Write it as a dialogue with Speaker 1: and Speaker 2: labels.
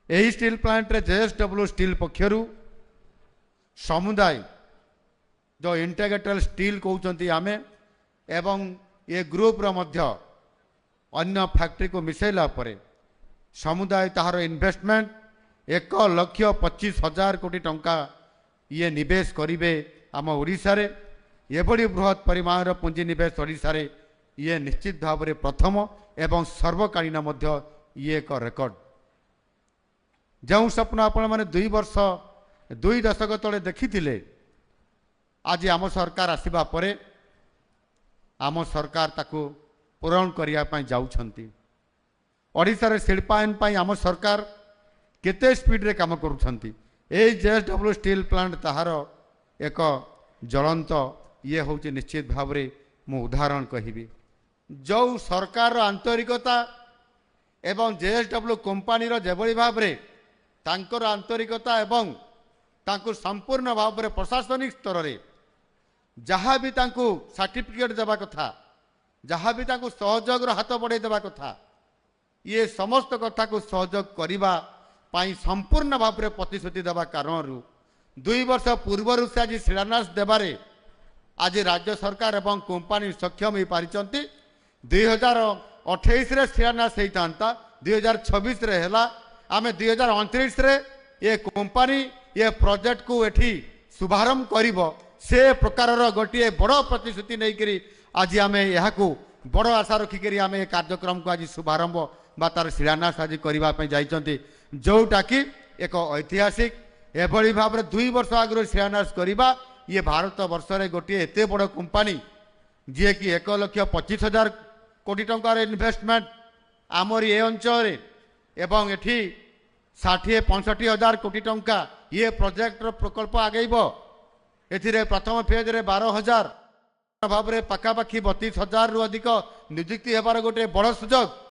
Speaker 1: ଏହି ଷ୍ଟିଲ୍ ପ୍ଲାଣ୍ଟରେ JSW steel ପକ୍ଷରୁ ସମୁଦାୟ ଯେଉଁ ଇଣ୍ଟିଗ୍ରେଟେଡ୍ ଷ୍ଟିଲ୍ କହୁଛନ୍ତି ଆମେ ଏବଂ ଏ ଗ୍ରୁପ୍ର ମଧ୍ୟ ଅନ୍ୟ ଫ୍ୟାକ୍ଟ୍ରିକୁ ମିଶାଇଲା ପରେ ସମୁଦାୟ ତାହାର ଇନଭେଷ୍ଟମେଣ୍ଟ 1,25,000 କୋଟି ଟଙ୍କା ଇଏ ନିବେଶ କରିବେ ଆମ ଓଡ଼ିଶାରେ। ଏଭଳି ବୃହତ୍ ପରିମାଣର ପୁଞ୍ଜି ନିବେଶ ଓଡ଼ିଶାରେ ଇଏ ନିଶ୍ଚିତ ଭାବରେ ପ୍ରଥମ ଏବଂ ସର୍ବକାଳୀନ ମଧ୍ୟ ଇଏ ଏକ ରେକର୍ଡ। ଯେଉଁ ସ୍ୱପ୍ନ ଆପଣମାନେ 2 ବର୍ଷ 2 ଦଶକ ତଳେ ଦେଖିଥିଲେ, ଆଜି ଆମ ସରକାର ଆସିବା ପରେ ଆମ ସରକାର ତାକୁ ପୂରଣ କରିବା ପାଇଁ ଯାଉଛନ୍ତି। ଓଡ଼ିଶାରେ ଶିଳ୍ପାୟନ ପାଇଁ ଆମ ସରକାର କେତେ ସ୍ପିଡ଼ରେ କାମ କରୁଛନ୍ତି, ଏଇ ଜେଏସ୍ଡବ୍ଲ୍ୟୁ ଷ୍ଟିଲ୍ ପ୍ଲାଣ୍ଟ ତାହାର ଏକ ଜ୍ୱଳନ୍ତ ଇଏ ହେଉଛି ନିଶ୍ଚିତ ଭାବରେ ମୁଁ ଉଦାହରଣ କହିବି। ଯେଉଁ ସରକାରର ଆନ୍ତରିକତା ଏବଂ ଜେଏସ୍ଡବ୍ଲ୍ୟୁ କମ୍ପାନୀର ଯେଭଳି ଭାବରେ ତାଙ୍କର ଆନ୍ତରିକତା ଏବଂ ତାଙ୍କୁ ସମ୍ପୂର୍ଣ୍ଣ ଭାବରେ ପ୍ରଶାସନିକ ସ୍ତରରେ ଯାହା ବି ତାଙ୍କୁ ସାର୍ଟିଫିକେଟ୍ ଦେବା କଥା, ଯାହା ବି ତାଙ୍କୁ ସହଯୋଗର ହାତ ବଢ଼ାଇ ଦେବା କଥା, ଇଏ ସମସ୍ତ କଥାକୁ ସହଯୋଗ କରିବା ପାଇଁ ସମ୍ପୂର୍ଣ୍ଣ ଭାବରେ ପ୍ରତିଶ୍ରୁତି ଦେବା କାରଣରୁ 2 ବର୍ଷ ପୂର୍ବରୁ ସେ ଆଜି ଶିଳାନ୍ୟାସ ଦେବାରେ ଆଜି ରାଜ୍ୟ ସରକାର ଏବଂ କମ୍ପାନୀ ସକ୍ଷମ ହୋଇପାରିଛନ୍ତି। 2028ରେ ଶିଳାନ୍ୟାସ ହେଇଥାନ୍ତା, 2026ରେ ହେଲା। ଆମେ 2029ରେ ଏ କମ୍ପାନୀ ଏ ପ୍ରୋଜେକ୍ଟକୁ ଏଠି ଶୁଭାରମ୍ଭ କରିବ, ସେ ପ୍ରକାରର ଗୋଟିଏ ବଡ଼ ପ୍ରତିଶ୍ରୁତି ନେଇକରି ଆଜି ଆମେ ଏହାକୁ ବଡ଼ ଆଶା ରଖିକରି ଆମେ ଏ କାର୍ଯ୍ୟକ୍ରମକୁ ଆଜି ଶୁଭାରମ୍ଭ ବା ତାର ଶିଳାନ୍ୟାସ ଆଜି କରିବା ପାଇଁ ଯାଇଛନ୍ତି, ଯେଉଁଟାକି ଏକ ଐତିହାସିକ। ଏଭଳି ଭାବରେ 2 ବର୍ଷ ଆଗରୁ ଶିଳାନ୍ୟାସ କରିବା ଇଏ ଭାରତ ବର୍ଷରେ ଗୋଟିଏ ଏତେ ବଡ଼ କମ୍ପାନୀ ଯିଏକି 1,25,000 କୋଟି ଟଙ୍କାର ଇନଭେଷ୍ଟମେଣ୍ଟ ଆମରି ଏ ଅଞ୍ଚଳରେ ଏବଂ ଏଠି 60-65 ହଜାର କୋଟି ଟଙ୍କା ଇଏ ପ୍ରୋଜେକ୍ଟର ପ୍ରକଳ୍ପ ଆଗେଇବ। ଏଥିରେ ପ୍ରଥମ ଫେଜ୍ରେ 12,000 ଭାବରେ ପାଖାପାଖି 32,000ରୁ ଅଧିକ ନିଯୁକ୍ତି ହେବାର ଗୋଟିଏ ବଡ଼ ସୁଯୋଗ।